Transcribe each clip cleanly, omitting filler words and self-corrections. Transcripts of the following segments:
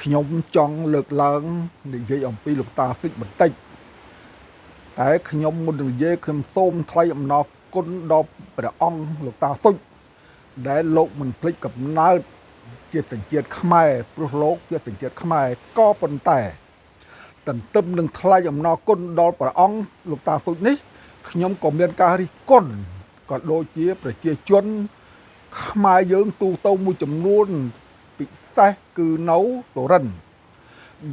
ខ្ញុំចង់លើកឡើងនិយាយអំពីលោកតាស៊ុចបន្តិចតែខ្ញុំមុននឹងនិយាយខ្ញុំសូមថ្លែងអំណរគុណដល់ព្រះអង្គលោកតាស៊ុចដែលលោកមិនភ្លេចកំណើតជាសញ្ជាតិខ្មែរព្រោះលោកជាសញ្ជាតិខ្មែរក៏ប៉ុន្តែទន្ទឹមនឹងថ្លែងអំណរគុណដល់ព្រះអង្គលោកតាស៊ុចនេះខ្ញុំក៏មានការរិះគន់ក៏ដូចជាប្រជាជនខ្មែរយើងទូទៅមួយចំនួនពិសេសគឺនៅសុរិន្ទ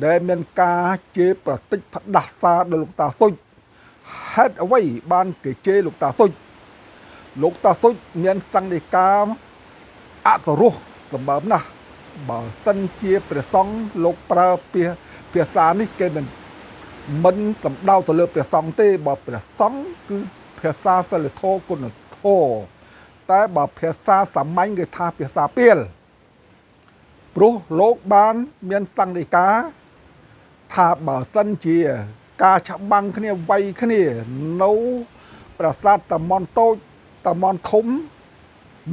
ដែលមានការជេរប្រតិចផ្ដាសាដល់លោកតាស៊ុចហេតុអ្វីបានគេជេរលោកតាស៊ុចលោកតាស៊ុចមានសង្ឃដីកាអសរោះសម្បើមណាស់បើសិនជាព្រះសង្ឃលោកប្រើពាក្យភាសានេះគេមិនសំដៅទៅលើព្រះសង្ឃទេបើព្រះសង្ឃគឺភាសាសិលធម៌គុណធម៌តែបើភាសាសាមញ្ញគេថាភាសាពាលព្រោះលោកបានមានសង្ឃដីកាថាបើសិនជាការច្បាំងគ្នាវាយគ្នានៅប្រាសាទតាមន់តូចតាមន់ធំ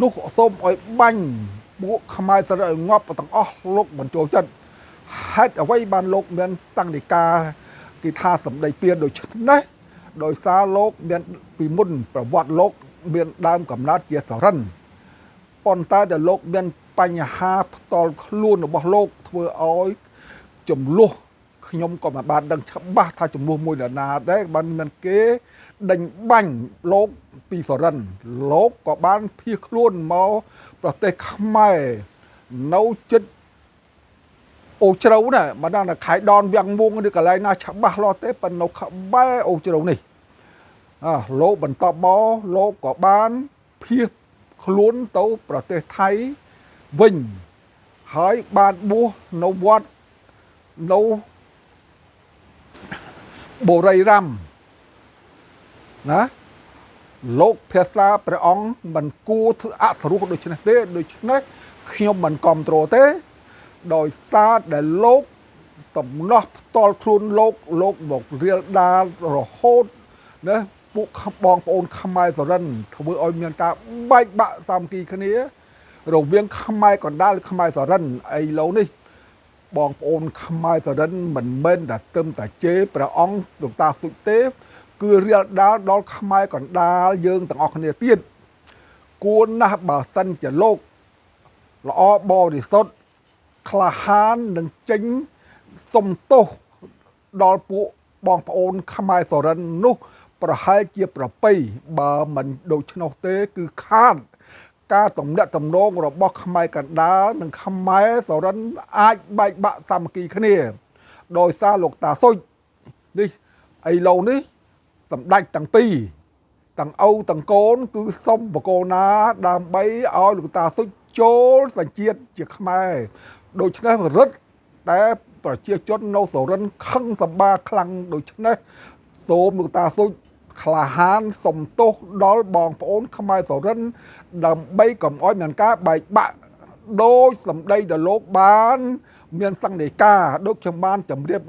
នោះសូមឲ្យបាញ់ពួកខ្មែរសរុបឲ្យងាប់ទាំងអស់លោកមិនចូលចិត្តហេតុអ្វីបានលោកមានសង្ឃដីកាគេថាសម្ដីពៀនដូច្នេះដោយសារលោកមានពីមុនប្រវត្តិលោកមានដើមកំណើតជាសរិនប៉ុន្តែដែលលោកមានបញ្ហាផ្ទាល់ខ្លួនរបស់លោកធ្វើឲ្យចំនួនខ្ញុំក៏មិនបានដឹងច្បាស់ថាចំនួនមួយនរណាដែរបានមានគេដេញបាញ់លោកពីសរិនលោកក៏បានភៀសខ្លួនមកប្រទេសខ្មែរនៅចិត្តអូជ្រៅណាមិនដឹងថាខៃដនវាំងមួងឬកន្លែងណាច្បាស់លាស់ទេប៉ុន្តែនៅក្បែរអូជ្រៅនេះអ่าលោកបន្តមកលោកក៏បានភៀសខ្លួនទៅប្រទេសថៃវិញហើយបានបួសនៅវត្តនៅបូរីរ៉ាំណាលោកភាសាព្រះអង្គមិនគួរធ្វើអសរោះដូច្នេះទេដូច្នេះខ្ញុំមិនគ្រប់គ្រងទេដោយសារដែលលោកតំណោះផ្ទាល់ខ្លួនលោកលោកមករៀលដាលរហូតណាពួកបងប្អូនខ្មែរសរិនធ្វើឲ្យមានការបែកបាក់សាមគ្គីគ្នារវាងខ្មែរកណ្ដាលខ្មែរសរិនឥឡូវនេះបងប្អូនខ្មែរសរិនមិនមែនតែត្រឹមតែជេរព្រះអង្គលោកតាសុចទេគឺរៀលដាលដល់ខ្មែរកណ្ដាលយើងទាំងអស់គ្នាទៀតគួរណាស់បើសិនជាលោកល្អបរិសុទ្ធក្លាហាននឹងចេញសុំទោសដល់ពួកបងប្អូនខ្មែរសរិននោះប្រហែលជាប្រពៃបើមិនដូច្នោះទេគឺខាតការទំនាក់ទំនងរបស់ខ្មែរកណ្ដាលនិងខ្មែរសរិនអាចបែកបាក់សាមគ្គីគ្នាដោយសារលោកតាសុចនេះឥឡូវនេះសម្ដេចទាំងពីរទាំងឪទាំងកូនគឺសុំបកូណាដើម្បីឲ្យលោកតាសុចចូលសញ្ជាតិជាខ្មែរដូច្នេះរឹតតែប្រជាជននៅសរិនខឹងសម្បាខ្លាំងដូច្នេះសូមលោកតាសុចក្លាហានសុំទោសដល់បងប្អូនខ្មែរសរិនដើម្បីកុំឲ្យមានការបែកបាក់ដោយសម្ដីដែលលោកបានមានសង្ឃដីកាដូចខ្ញុំបានជម្រាប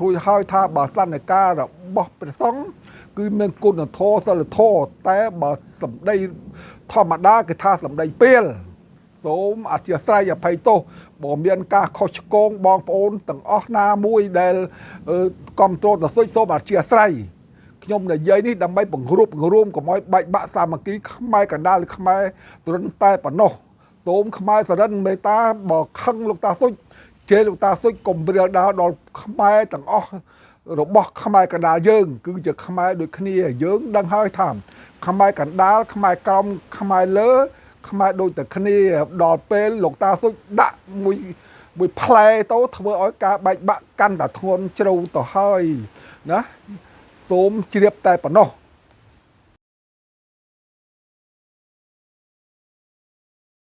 រួចហើយថាបើសន្និការបស់ព្រះសង្ឃគឺមានគុណធម៌សិលធម៌តែបើសម្ដីធម្មតាគេថាសម្ដីពេលសូមអធិស្ឋានអភ័យទោសបើមានការខុសឆ្គងបងប្អូនទាំងអស់ណាមួយដែលគ្រប់គ្រងតសុចសូមអធិស្ឋានខ្ញុំនិយាយនេះដើម្បីបង្រួបបង្រួមកុំឲ្យបែកបាក់សាមគ្គីខ្មែរកណ្ដាលខ្មែរសរិនតែប៉ុណ្ណោះសូមខ្មែរសរិនមេត្តាបើខឹងលោកតាសុចជេរលោកតាសុចកុំរៀលដាលដល់ខ្មែរទាំងអស់របស់ខ្មែរកណ្ដាលយើងគឺជាខ្មែរដូចគ្នាយើងដឹងហើយថាខ្មែរកណ្ដាលខ្មែរក្រោមខ្មែរលើខ្មែរដូចតែគ្នាដល់ពេលលោកតាសុចដាក់មួយមួយផ្លែទៅធ្វើឲ្យការបែកបាក់កាន់តែធ្ងន់ជ្រៅទៅហើយណាសូមជ្រាបតែប៉ុណ្ណោះ។